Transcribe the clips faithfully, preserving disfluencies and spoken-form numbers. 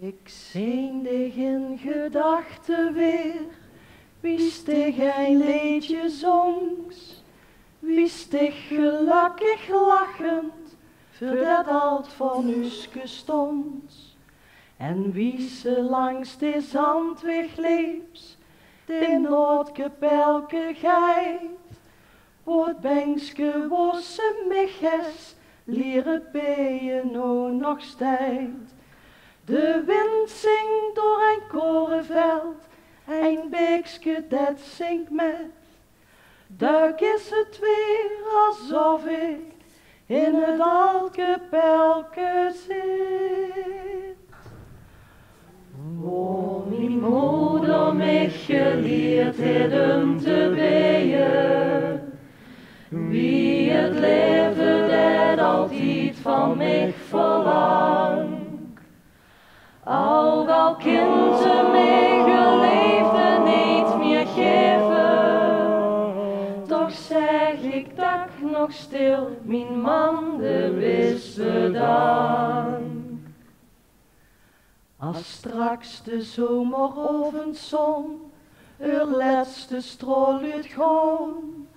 Ik zeen dich in gedachte weer, wie s dich ein leedje zongs, wie s dich gelökkig lachend veur det aad fornuuske stóngs. En wie se langs de zandweg leeps, de noordkepelke geit, wo 't benkske wo se mich hes liere beje, o nog steit. De wind zingk door ein koreveld, ein beekske det zingk mit. Dök is 't weer asof ik in 't aad kepelke zit. Wo mien moder mich gelierd het um te beje, wie 't leve det altied van mich verlangt. Ouch al kint ze mich 'n leefde neet mier geve, toch zeg ik dök nog stil: mien mam, de bis bedank. As straks de zomerovendzon eur letste straol luut gaon,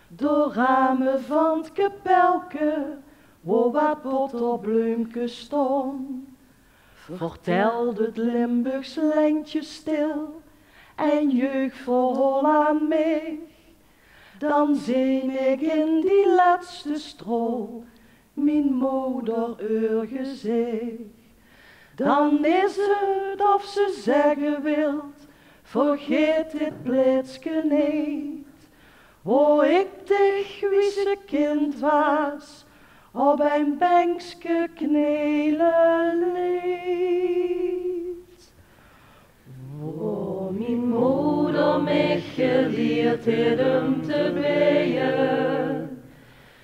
door rame van 't kepelke, wo wat botterbleumkes staon, vertelt 't Limburgs lentje stil ein jeugverhaol aan mich. Dan zeen ik in die letste straol mien moder eur gezich. Dan is 't of ze zegge wilt: vergeet dit plaetske neet, wo ik dich, wie se kind waas, op ein benkske knele leet. Wo mien moder mich gelierd het um te beje,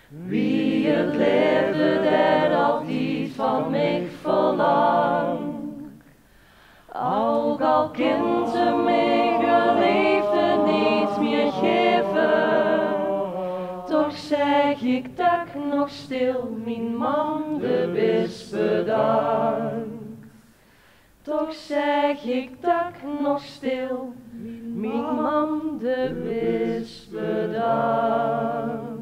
wie 't leve det altied van mich verlangt. Ouch al kint ze mich 'n leefde neet mier geve, toch zeg ik dök nog stil: mien mam, de bis bedank. Toch zeg ik dök nog stil: mien mam, de bis bedank.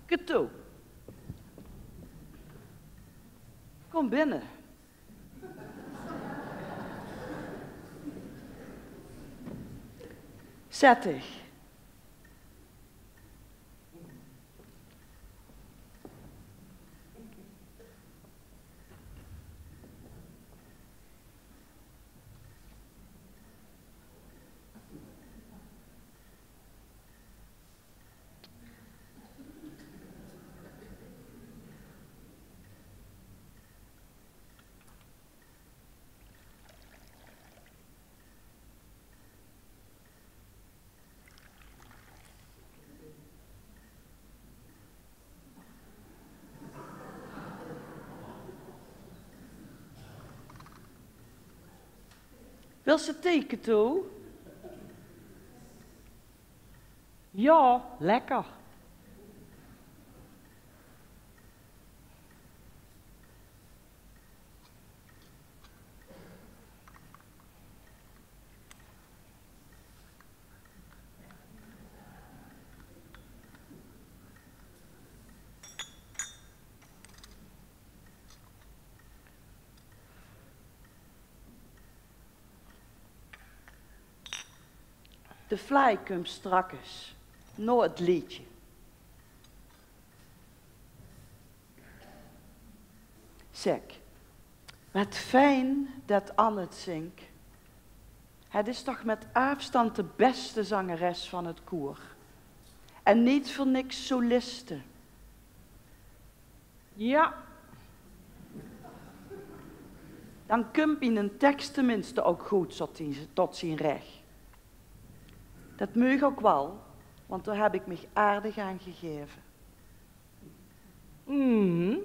Keto. Kom binne. Zet dich. Wils se thee, Keto? Jao, lekker. De vlaai kump strakkes, nao 't leedje. Zèk, wat fijn det Anne 't zingk. Het is toch met aafstand de bèste zangeres van 't koer. En neet veur niks soliste. Jao. Dan kump miene teks teminste ouk good tot zien, tot zien rech. Det meug ouk waal, want dao heb ik mich aardig aan gegaeve. Mhm.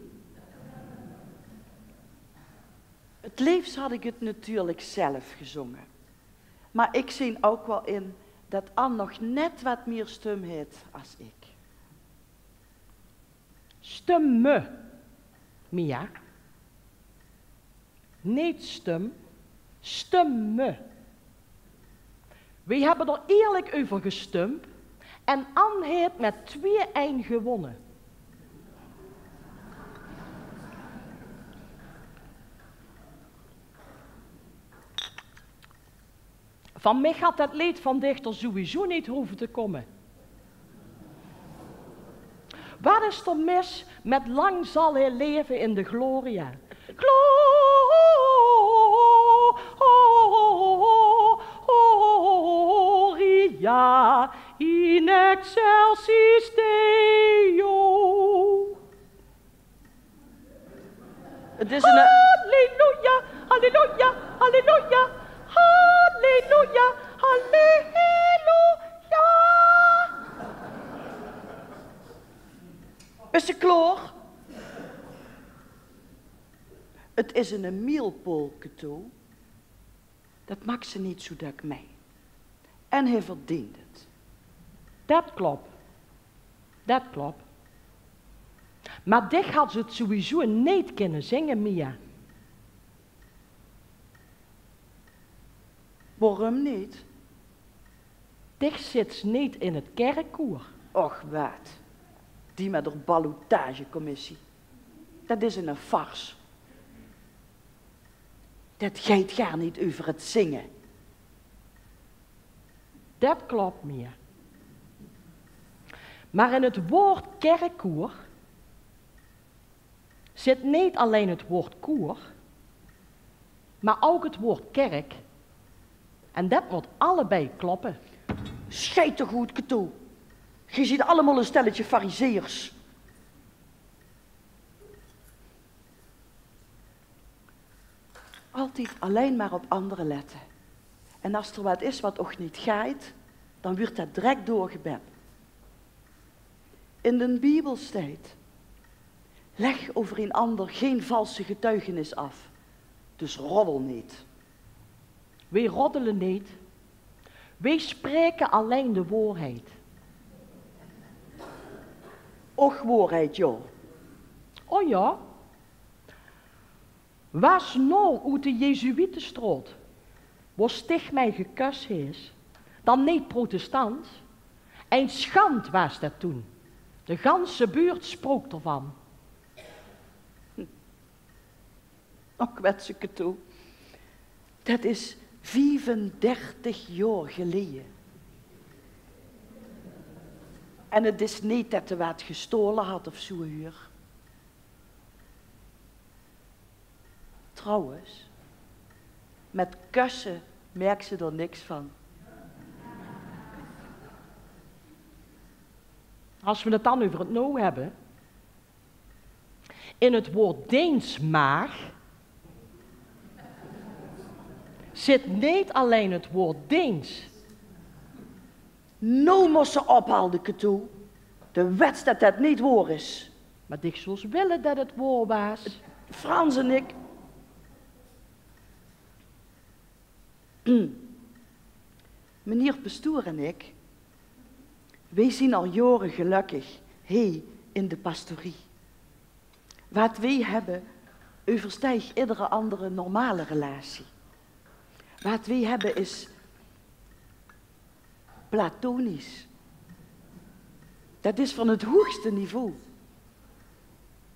't Leefs had ik 't natuurlik zelf gezónge. Mar ik zeen ouk waal in det Anne nog net wat mier stum het as ik. Stumme, Mia. Neet stum, stumme. Weej hebbe d'r eerlik euver gestump en Anne het met twieë-ein gewonne. Van mich had det leed van dichter sowieso neet hove te komme. Wat is d'r mis met lang zal hae leve in de gloria? Gloria in excelsis Deo. Het is een... Halleluja, halleluja, halleluja, halleluja, halleluja. Is ze klaor? Het is een mielpolke toe. Det maak ze neet zoe dök mei. En hae verdeent 't. Det klop. Det klop. Mar dich had ze 't sowieso neet kinne zinge, Mia. Waorum neet? Dich zits neet in 't kerkkoer. Och, waat. Die met d'r ballotagecommissie. Det is 'n farce. Det geit gaar neet euver 't zinge. Det klop, Mia. Mar in 't waord kerkkoer zit neet allein 't waord koer, mar ouk 't waord kerk. En det mót allebei kloppe. Sjeit toch oet, Keto. Geej ziet allemaol 'n stelletje farizeërs. Altied allein mar op andere lette. En as d'r waat is waat ouch neet geit, dan wuurt det drek doorgebep. In den Biebel steit: leg over een ander geen valse getuigenis af, dus roddel neet. Weej roddele neet. Weej spraeke allein de waorheid. Och, waorheid, jao. O jao. Waas noe oet de Jezuïtestraot, wo's dich mei gekus hes, dan neet protestants? Ein sjand waas det toen. De ganse buurt sprook d'rvan. Och, wetseke toe. Det is viefendertig jaor geleje. En 't is neet det 'r waat gestaole had of zoe, huur. Trouwens, met kusse merk ze d'r niks van. As we 't dan euver 't noe hebbe, in 't waord deens maag zit neet allein 't waord deens. Noe mós se ophalde, Keto. De wets det det neet waor is. Mar dich zóls wille det 't waor waas. Frans en ik, meneer pestoer en ik, weej zien al jaore gelökkig hie in de pastorie. Waat weej hebbe, euverstijg iedere andere normale relatie. Waat weej hebbe is platonisch. Det is van 't hoegste niveau.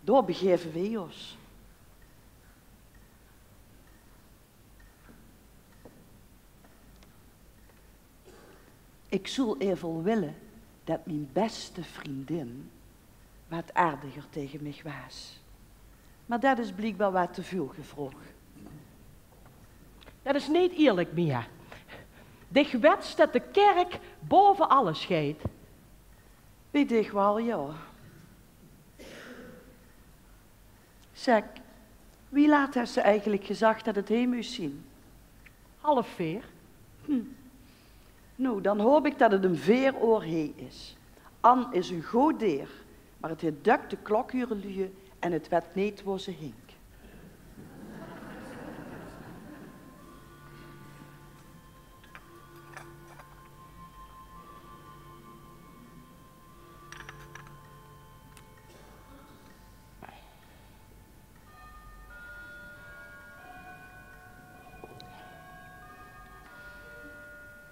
Dao begaeve weej ós. Ik zoel evel wille det mien beste vriendin waat aardiger tege mich waas. Mer det is bliekbaar waat te veul gevraog. Det is neet ierlik, Mia. Dich wets det de kèrk baove alles geit. Bie dich waal, jao. Zèk, wie laat hes se eigelik gezag det het heen mós zien? Half veer. Hm. Noe, dan haop ik det het um veer oor heen is. An is ein good deer, mer het haet dök de klok hure luie en het wet neet wo ze hink.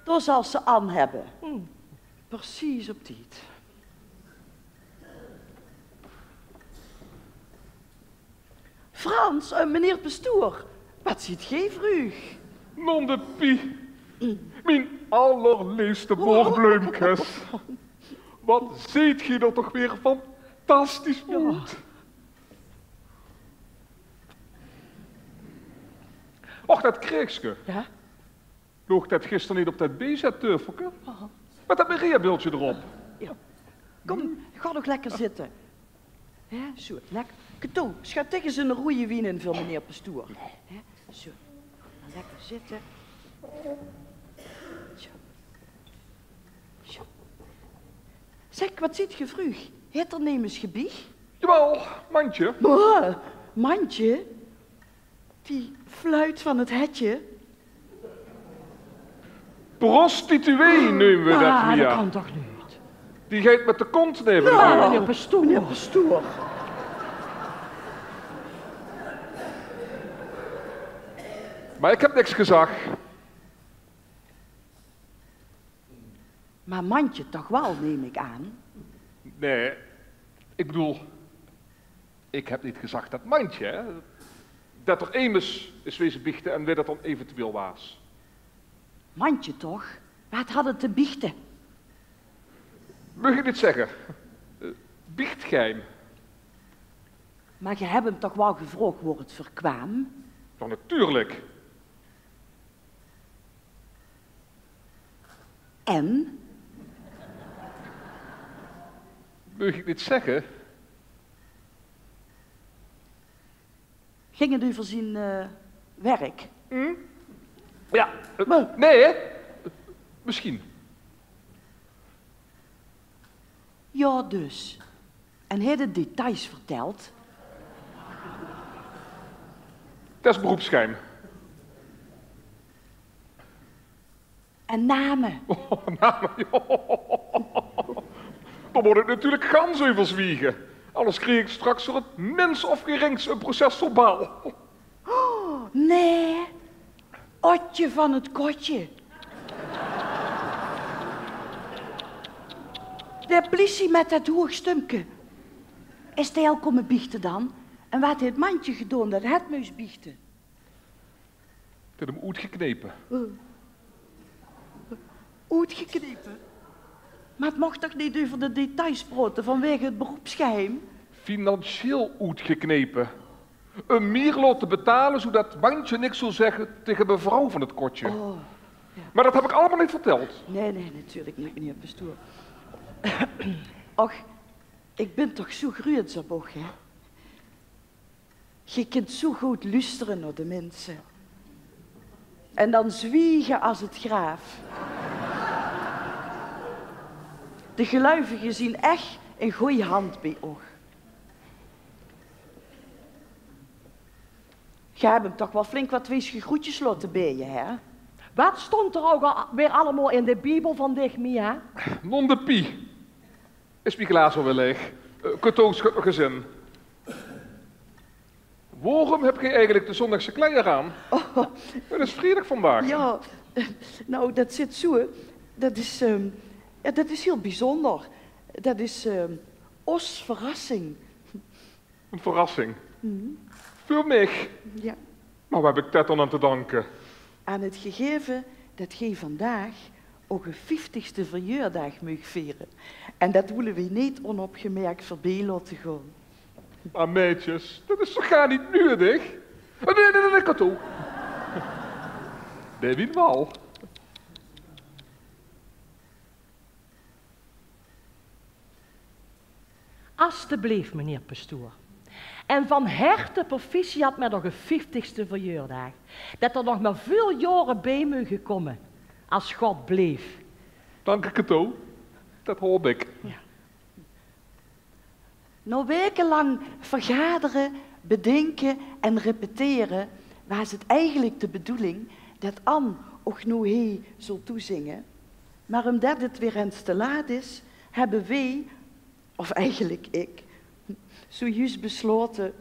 Dao zal ze An hebbe. Hm. Precies op tied. Frans, eh, meneer pestoer, waat zeet geej vreug? Non de pie, mien allerleefste boerbleumkes. Waat zeet geej d'r toch weer fantastisch oet. Och, det kreegske. Jao? Loog det gister neet op det bezeteufelke? Oh. Mit det Maria-beeldje d'rop. Jao. Kom, gaot nog lekker zitte. Hè, zoe, lekker. Ketoe, sjöt dich ins eine roeje wien in veur meneer pestoer. Hè, zoe. Gaot lekker zitte. Zoe. Zoe. Zèk, waat zeet geej vreug? Haet d'r nemes gebiech? Jawaal, Mantje. Boah, Mantje? Die fluit van het hetje? Prostituee neume we det, Mia. Det kan toch neet? Die geit mit de kont neve de deur. Meneer pestoer. Meneer pestoer. Mer ik heb niks gezag. Mer Mantje toch waal, neem ik aan? Nae, ik bedoel, ik heb neet gezag det Mantje, hè, det d'r emes is weze biechte en wae det dan eventueel waas. Mantje toch? Waat had het te biechte? Maag ik neet zegge. Eh, biechtgeheim. Mer ge heb 'm toch waal gevraog wo het veur kwaam? Jao, natuurlik. En? Maag ik neet zegge. Ging het euver zien, eh, werk? Hm? Jao, eh, nae, hè? Misschien. Jao, dus. En hae de details verteld? Det is beroepsgeheim. En name? Oh, name, jao. Dao mót ik natuurlik gans euver zwiege. Anders krieg ik straks veur het mins of gerings ein proces-verbaal. Oh, nae. Otje van het Kotje. De pliesie met het hoeg stumke. Is dae al kómme biechte dan? En waat haet Mantje gedaon det het mós biechte? Ik heb 'm oetgeknepe. Oetgeknepe? Mer het moch toch neet euver de details praote vanwege het beroepsgeheim? Financieel oetgeknepe. 'm Mier laote betale, zoedet Mantje niks zoel zegge tege mevrouw van het Kotje. Oh, jao. Mer det heb ik allemaol neet verteld. Nae, nae, natuurlik neet, meneer pestoer. Och, ik bin toch zoe gruuets op och, hè? Ge kint zoe good lustere nao de minse. En dan zwiege as het graaf. De geluivige zien ech in gooj hand bie och. Ge heb 'm toch waal flink waat weesgegroetjes laote beje, hè? Waat stond d'r ouch al weer allemaol in de biebel van dich, Mia? Non de pie. Is mien glaas alweer laeg? Eh, Katoos, sjöt nog ins in. Waorum heb geej eigelik de zóndagse kleier aan? Oh. Het is vriedig vandaag. Jao, nou, det zit zoe. Det is, ehm, jao, det is hiel biezónder. Det is, ehm, ós verrassing. Ein verrassing? Veur mich? Jao. Mer wo heb ik det dan aan te danke? Aan het gegaeve det geej vandaag ouch 'ne vieftigste verjaordaag maag viere. En det wille weej neet onopgemerk veurbie laote gaon. Mer maedjes, det is toch gaar neet nuuedig? Eh, nae, nae, nae, nae, Kato. Nae, wie waal. Astebleef, meneer pestoer. En van herte proficiat met eur vieftigste verjaordaag. Det d'r nog mer väöl jaore beej meuge kómme, as God bleef. Dank uch, Kato. Det haop ik. Jao. Nao waekelang vergadere, bedinke en repetere waas 't eigelik de bedoeling det Ann ouch noe hie zól toezinge. Mer ómdet 't weer ins te laat is, hebbe weej, of eigelik ik, zojuus beslaote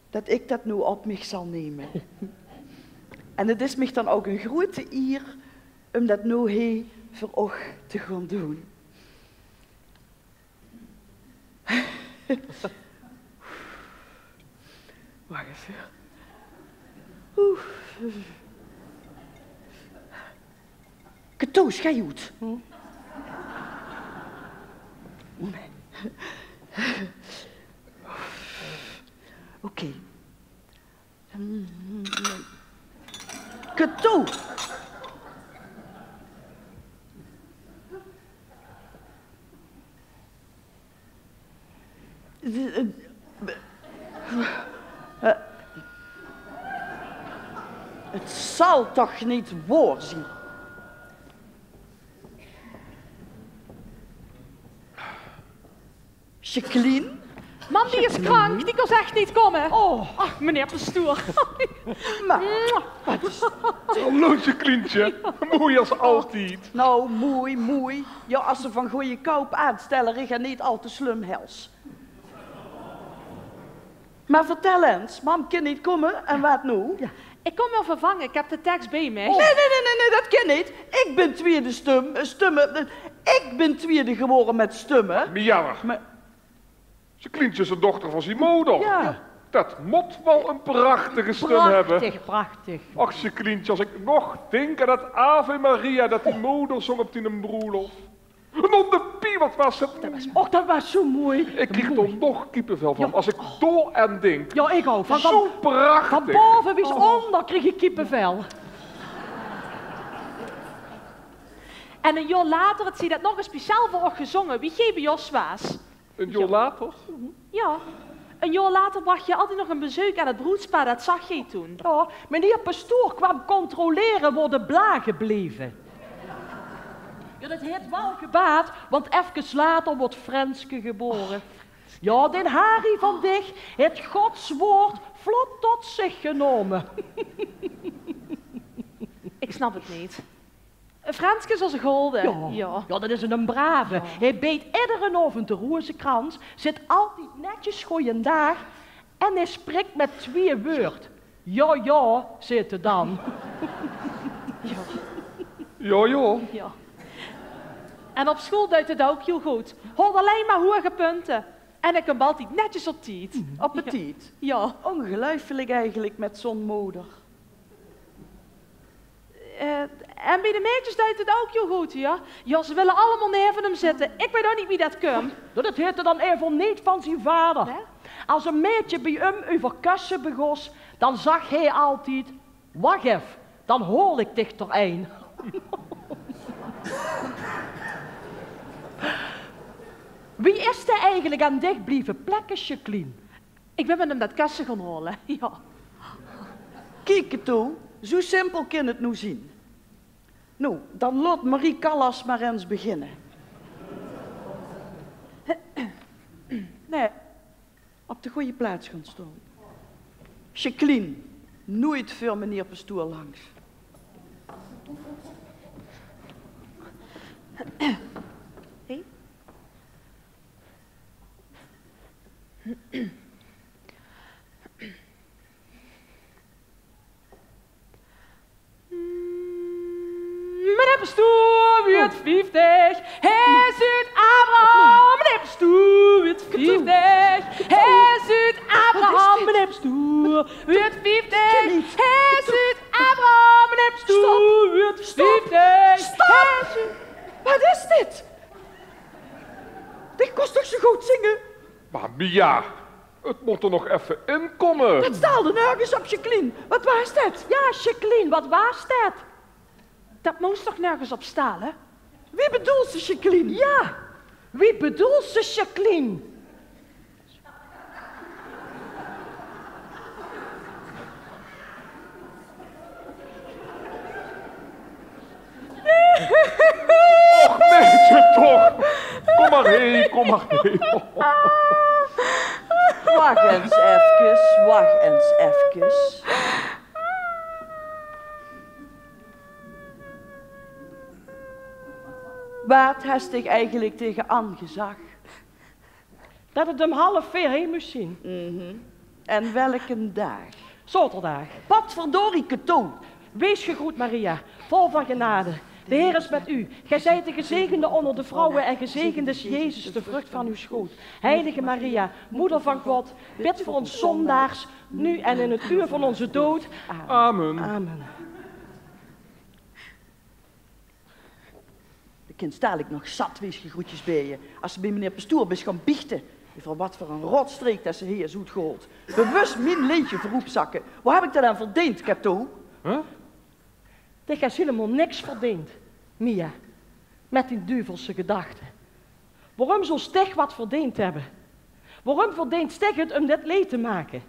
det ik det noe op mich zal numme. En 't is mich dan ouch 'n groeate ier óm det noe hie veur uch te gaon doon. Wach effe. Oeh. Kato, schei oet. Oké. Kato! Het zal toch niet waar zijn? Jacqueline? Mam, die is krank, die kós ech neet kómme. Oh. Ach, meneer pestoer. Mer, wat is... Hallo, Jacquelientje. Mooi as altied. Nou, mooi, mooi. Jao, as se van goeie koup aansteller is en neet al te slum hels. Mer vertèl ins, mam kin neet kómme en wat noe? Jao. Ik kom uch vervange, ik heb de tekst beej mich. Oh. Nae, nae, nae, nae, nae, det kin neet. Ik bin twiede stum, eh, stumme. Ik bin twiede gewore mit stumme. Miauwer. Mer Jacquelientje is de dochter van zien moder. Jao. Det mót waal ein prachtige stum höbbe. Prachtig, prachtig. Och, Jacquelientje, as ik nog dink aan det Ave Maria det dien moder zóng op dien broelof. En dan de pie, wat waas det moei. Och, det waas zoe moei. Ik krieg d'r nog kiepevel van, as ik dao aan dink. Jao, ik ouch. Van, zoe prachtig. Van bove wies ónder krieg ik kiepevel. En ein jaor later haet ze det nog ins speciaal veur uch gezónge, wie geej beej ós waas. Ein jaor later? Jao. Ein jaor later brach geej altied nog ein bezeuk aan 't broedspaar, det zag geej toen. Jao, meneer pestoer kwaam controlere wo de blage bleve. Jao, det haet waal gebaat, want efkes later woort Frenske gebore. Jao, den Harie van dich haet Gods woord vlot tot zich genómme. Ik snap 't neet. Frenske is ózze golde. Jao. Jao. Jao, det is eine brave. Jao. Hae beedt iedere aovend de rozekrans, zit altied netjes goeiendaag en hae sprik mit twieë wäörd. Jao, jao, zaet 'r dan. Jao. Jao, jao. Jao. En op school duit 't ouch hiel good. Haolt allein mer hoge punte. En hae kump altied netjes op tied. Op tied? Jao. Ongeluifelik eigelik mit zoe'n moder. Eh, en beej de maedjes duit 't ouch hiel good, jao. Jao, ze wille allemaol neve 'm zitte. Ik weit ouch neet wie det kump. Det haet 'r dan eve neet van zien vader. Nae? As ein maedje beej 'm euver kusse begós, dan zag hae altied: "Wach ef, dan haol ik dich d'r ein." Wie is 't eigelik aan dich blieve plekke, Jacqueline? Ik bin mit 'm det kusse gaon haole, jao. Kiek, Kato, zoe simpel kin 't noe zien. Noe, dan laot Marie Callas mer ins beginne. Nae, op de goeie plaats gaon staon. Jacqueline, noeit veur meneer pestoer langs. Hé? Meneer pestoer wuuert vieftig. Hae zuut Abraham. Meneer pestoer wuuert vieftig. Hae zuut Abraham. Meneer pestoer wuuert vieftig. Hae zuut Abraham. Meneer pestoer wuuert vieftig. Hae zuut Kós toch zo good zinge? Mer Mia, 't mót d'r nog effe in kómme. Det staalde nörges op, Jacqueline. Waat waas det? Jao, Jacqueline, waat waas det? Det mós toch nörges op stale? Wie bedoels se, Jacqueline? Jao, wie bedoels se, Jacqueline? Och, Neeltje toch. Kóm mer hie, kóm mer hie. Wach ens efkes, wach ens efkes. Waat hes dich eigelik taenge An gezag? Det 't um half veer hie mós zien. Mhm. En welken daag? Zaoterdaag. Potverdorie, Keto. Wees gegroet, Maria, vol van genade. De Heer is met u. Gij zijt de gezegende onder de vrouwen en gezegend is Jezus, de vrucht van uw schoot. Heilige Maria, moeder van God, bid voor ons zondaars, nu en in het uur van onze dood. Amen. Amen. De kins dalik nog zat weesgegroetjes beje as se bie meneer pestoer bis gaon biechte euver wat veur ein rotstreek det se hie is oetgehaold. Bewus mien leedje veur oepzakke. Wo heb ik det aan verdeend, Keto? Dich hes hielemaol niks verdeend, Mia, met dien duvelse gedachte. Waorum zóls dich wat verdeend hebbe? Waorum verdeens dich 't um dit leed te make?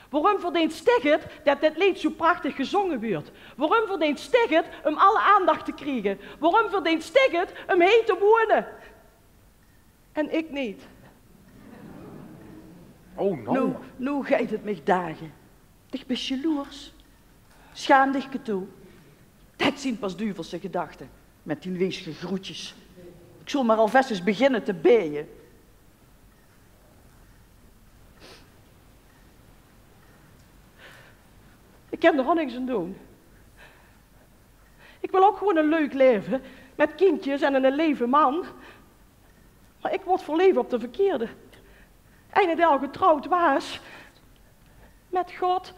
Waorum verdeens dich 't det dit leed zo prachtig gezonge wuurt? Waorum verdeens dich 't um alle aandach te kriege? Waorum verdeens dich 't um hie te woeëne? En ik neet. Oh, no. No, no geit 't mich dage. Dich bis jaloers. Sjaam dich, Keto. Det zien pas duvelse gedachte, met dien weesgegroetjes. Ik zól mer alvast ens beginne te beje. Ik kin d'r ouch niks aan doon. Ik wil ouch gewoeën ein leuk laeve, met kindjes en eine leve man. Mer ik word verleef op de verkeerde. Eine dae al getrouwd waas met God.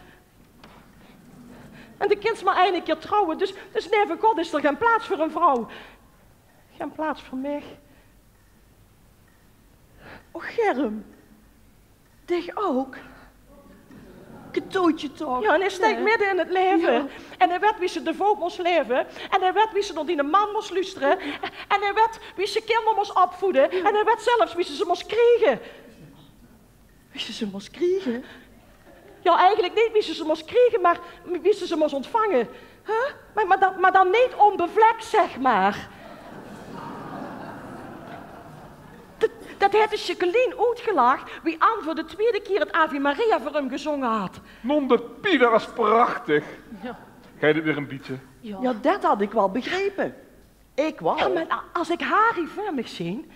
En de kins mer eine kier trouwe, dus, dus neve God is d'r gen plaats veur ein vrouw. Gen plaats veur mich. Och, Germ. Dich ouch? Ketootje toch? Jao, en hae steit midde in 't laeve. Jao. En hae wet wie ze de voot mós laeve. En hae wet wie ze nao diene man mós loestere. En hae wet wie ze kinder mós opvoede. Jao. En hae wet zelfs wie ze ze mós kriege. Wie ze ze mós kriege? Jao, eigelik neet wie ze ze mós kriege, mer wie ze ze mós ontvange. Hè? Mer, mer dan, mer dan neet onbevlek, zeg mer. Det, det haet de Jacqueline oetgelag wie An veur de twiede kier 't Ave Maria veur häöm gezónge haet. Non de pie, det waas prachtig. Jao. Geit 't weer ein bietje? Jao. Jao, det had ik waal begrepe. Ik waal. Jao, mer a-, as ik Harry veur mich zeen,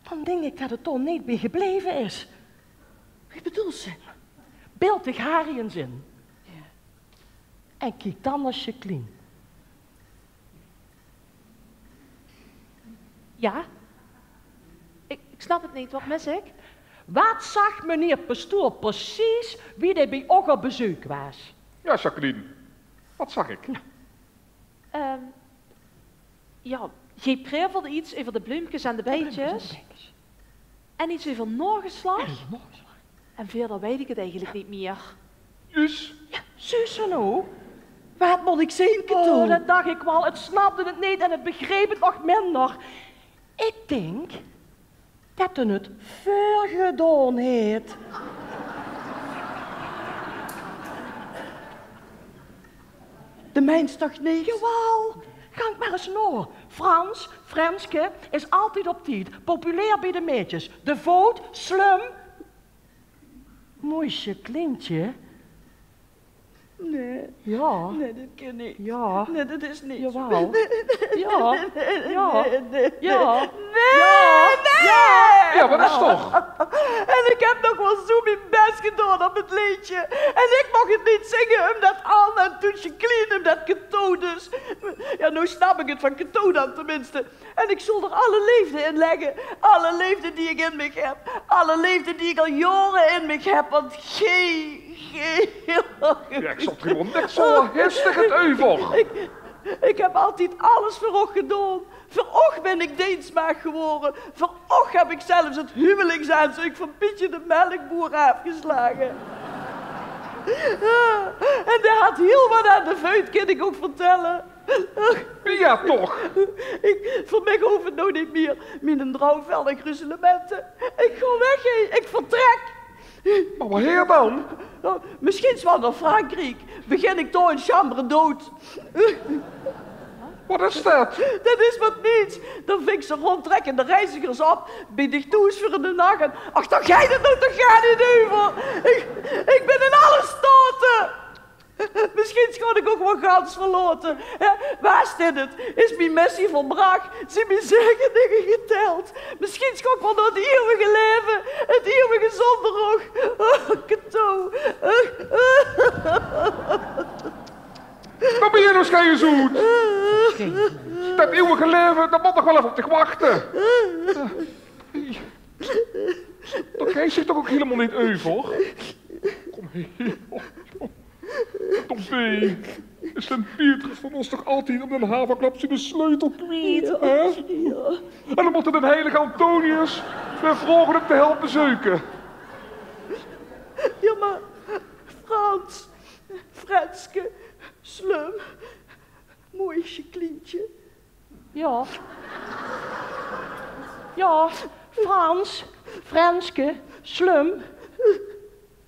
dan dink ik det 't dao neet bie gebleve is. Wie bedoels se? Beeld dich Harry ens in. Jao. En kiek dan nao Jacqueline. Jao? Ik, ik snap 't neet. Wat mis ik? Wat zag meneer pestoer precies wie dae bie uch op bezeuk waas? Jao, Jacqueline, wat zag ik? Ehm, jao, geej prevelde iets euver de bleumkes en de beitjes. En iets euver naogeslach. En wiejer weit ik 't eigelik neet mier. Juus. Jao, zuus se noe? Wat mót ik zeen, Keto? Oh, det dach ik waal. 't Snapde 't neet en 't begreep 't nog minder. Ik dink det 't 't veurgedaon haet. De meins toch neet? Jawaal. Gank mer ens nao. Frans, Frenske, is altied op tied. Populair bie de maedjes. Devoot, slum. Moei Jacquelientje. Nae. Jao. Nae, det kin neet. Jao. Nae, det is neet. Jawaal. Nae, nae, nae, nae, nae, nae, nae. Jao. Jao. Nae, nae. Jao, waat is toch? En ik heb nog waal zoe mien bes gedaon op 't leedje. En ik moch 't neet zinge, umdet Anne en toen Jacqueline, umdet Keto dus. Jao, noe snap ik 't van Keto dan teminste. En ik zól d'r alle leefde in legge. Alle leefde die ik in mich heb. Alle leefde die ik al jaore in mich heb. Want geej, geej... Jao, ik snap d'r hielemaol niks van. Waat is d'r euver? Ik, Ik heb altied alles veur och gedaon. Veur och bin ik deensmaag gewore. Veur och heb ik zelfs het huwelijksaanzeuk van Pietje de melkboer aafgeslage. En dae had hiel wat aan de veut, kin ik och vertelle. Ach, Mia, toch? Ik, veur mich hoof het noow neet mier. Miene drouw velt in gruzelemente. Ik gaon weg, hè. Ik vertrek. Maar woheer dan? Noe, misschien waal nao Frankriek. Begin ik dao in chambre d'hôte. Wat is dat? Dat is wat niets. Dan ving ik ze rondtrekkende reizigers op, bie dich thoes veur de nach. En ach, dao geit het noow toch gaar neet euver. Ik, ik bin in alle staote. Misschien gaon ik och waal gans verlaote. Hè, waas dit het? Is mien missie volbrach? Zien mien zegeninge geteld? Misschien gaon ik waal nao het ieuwige laeve, het ieuwige zónderoch. Oh, Keto. Dan bin je nog eens zoet. Dat ieuwige laeve, dat mot nog waal effe op dich wachte. Dao geis dich toch och hielemaol neet euver? Kom hier. Tom P, is den Pieter van os toch altied um den haverklap zien sleutel kwiet, hè? En dan mot den heilige Antonius weer vraoge um te helpe zeuke. Ja, maar Frans, Frenske, slum, mooi Jacquelientje. Ja. Ja, Frans, Frenske, slum,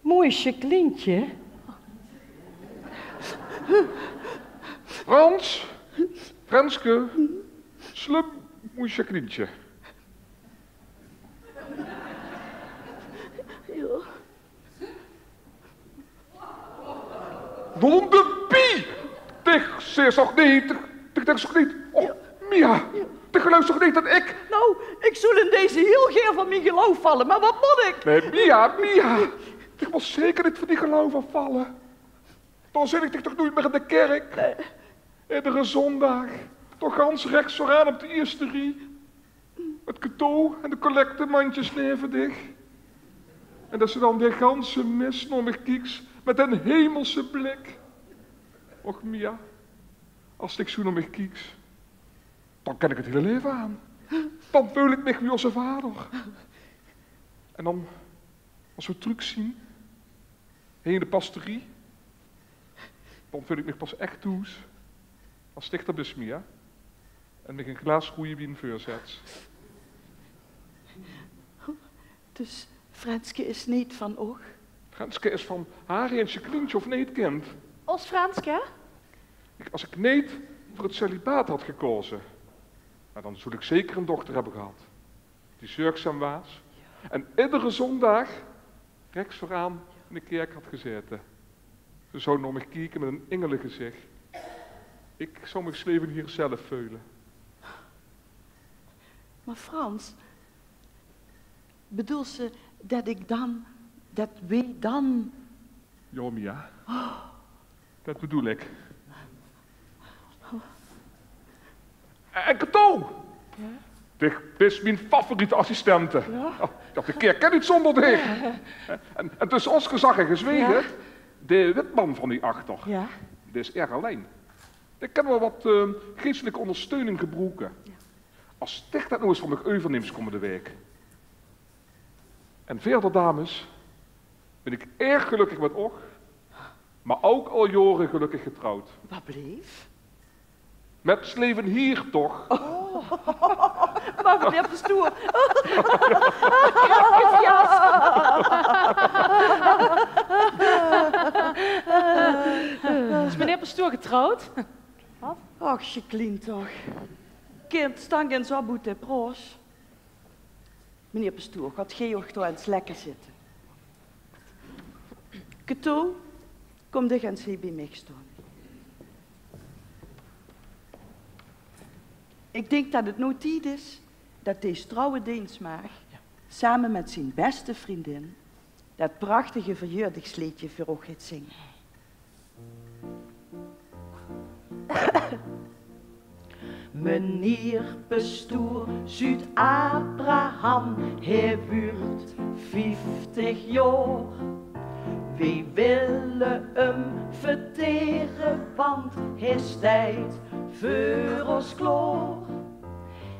mooi Jacquelientje. Frans, Frenske, slum, mooi Jacquelientje. Ja. Donder pie! Dich zeis toch neet, dich, dich dinks toch neet... Och, Mia, dich geluifs toch neet dat ik... Nou, ik zoel in deze hiel gaer van mien geluif valle, maar wat mot ik? Nee, Mia, Mia. Dich mos zeker neet van dien geluif aafvalle. Dan zeen ik dich toch noeit mier in de kirk. Nee. Iedere zondaag, toch gans rechs veuraan op de ierste rie. Mit Keto en de collectemandjes neve dich. En dat se dan de ganse mis nao mich kieks mit den hemelse blik. Och Mia, as dich zoe nao mich kieks, dan kin ik het hiele laeve aan. Dan veul ik mich wie ozze vader. En dan, as we trök zien, hie in de pastorie, dan veul ik mich pas ech thoes as dich d'r bis, Mia, en mich ein glaas roeje wien veurzets. Dus Frenske is neet van och? Frenske is van Harry en Jacquelientje, of neet, kind? Os Frenske? Ik, as ik neet veur het celibaat had gekaoze, maar dan zoel ik zeker ein dochter hebbe gehad die zörgzaam waas en iedere zondaag rechs veuraan in de kirk had gezaete. Ze zou nao mich kieke mit ein ingelegezich. Ik zou mich 's laeve hie zelf veule. Maar Frans, bedoels se dat ik dan, dat we dan... Ja, Mia. Dat bedoel ik. En Keto! Ja? Dich bis mien favoriete assistente. Ja? Oh, ja, de kirk kin neet zonder dich. En, en tusse os gezag en gezwege, ja, de witman van hie achter, ja, dae is erg allein. Dae kin waal wat, eh, geestelike ondersteuning gebroeke. Ja. As dich dat noe ens van mich euvernims kommende waek. En wiejer, dames, bin ik erg gelökkig mit och, maar ouk al jaore gelökkig getrouwd. Wat bleef? Mit 's laeve hie toch. Oh. Maar meneer pastoor. Is meneer pastoor getrouwd? Och, Jacqueline toch. Kind, stank ens op oet de proos. Meneer pastoor, gaot geej och dao ens lekker zitte. Keto, kom dich ens hie bie mich staon. Ik dink dat het noe tied is dat dees trouwe deensmaag same mit zien beste vriendin dat prachtige verjaordigsleedje veur och geit zinge. Meneer pastoor Zuut Abraham, hae wuurt vieftig jaor. Weej wille um vertere, want hae steit veur ós klaor.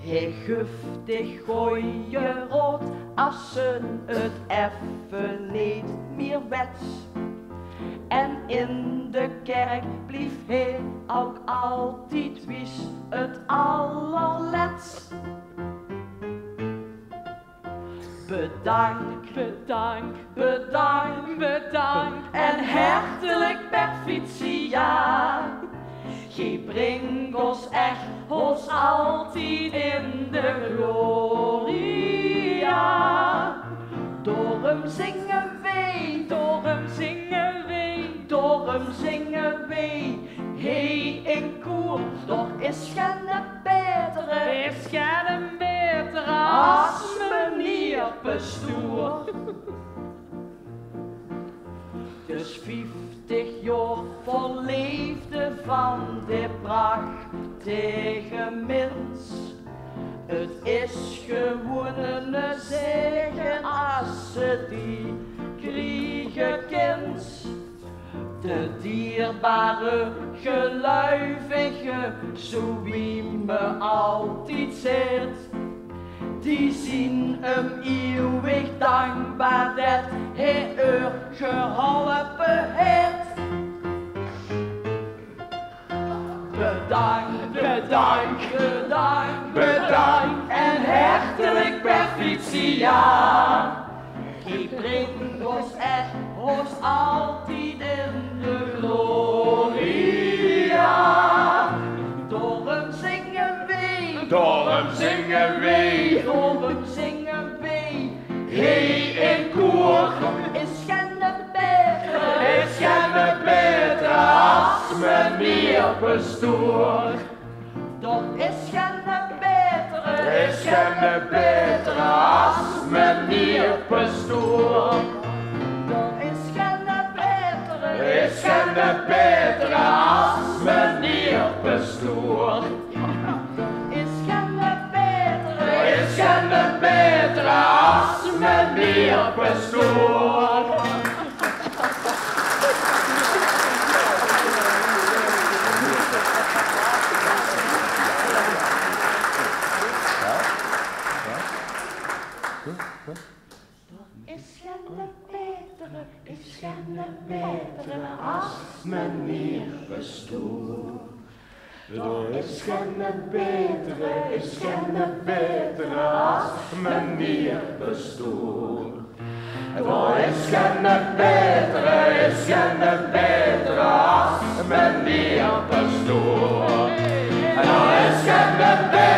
Hae guf dich goje raod as se 't effe neet mier wets. En in de kerk blief hae ouk altied wies 't allerlets. Bedank, bedank, bedank, bedank en hertelik perfitia. Geej bringk ós ech, ós altied in de gloria. Daorum zinge weej, daorum zinge weej, daorum zinge weej. Hae in koer, d'r is genne baetere, is genne baetere as meneer pestoer. Dus vieftig jaor vol leefde van de prachtige mins. 't Is gewoen 'ne zege as se die kriege kins. De dierbare geluivige, zoe wie me altied zeet, die zien 'm ieuwig dankbaar det hae eur geholpe het. Bedank, bedank, bedank, bedank en hertelik perfitia. Geej bringk ós ech, ós altied in de gloria. Daorum zinge weej, daorum zinge weej, daorum zinge weej. Hae in koer, is genne baetere, is genne baetere as meneer pestoer. D'r is genne baetere, is genne baetere as meneer pestoer. D'r is genne baetere, is genne baetere as meneer pestoer. Is genne baetere, is genne baetere as meneer pestoer. Is genne baetere, is genne baetere as meneer pestoer. D'r is genne baetere, is genne baetere as meneer pestoer. D'r is genne baetere, is genne baetere as meneer pestoer. D'r is genne baetere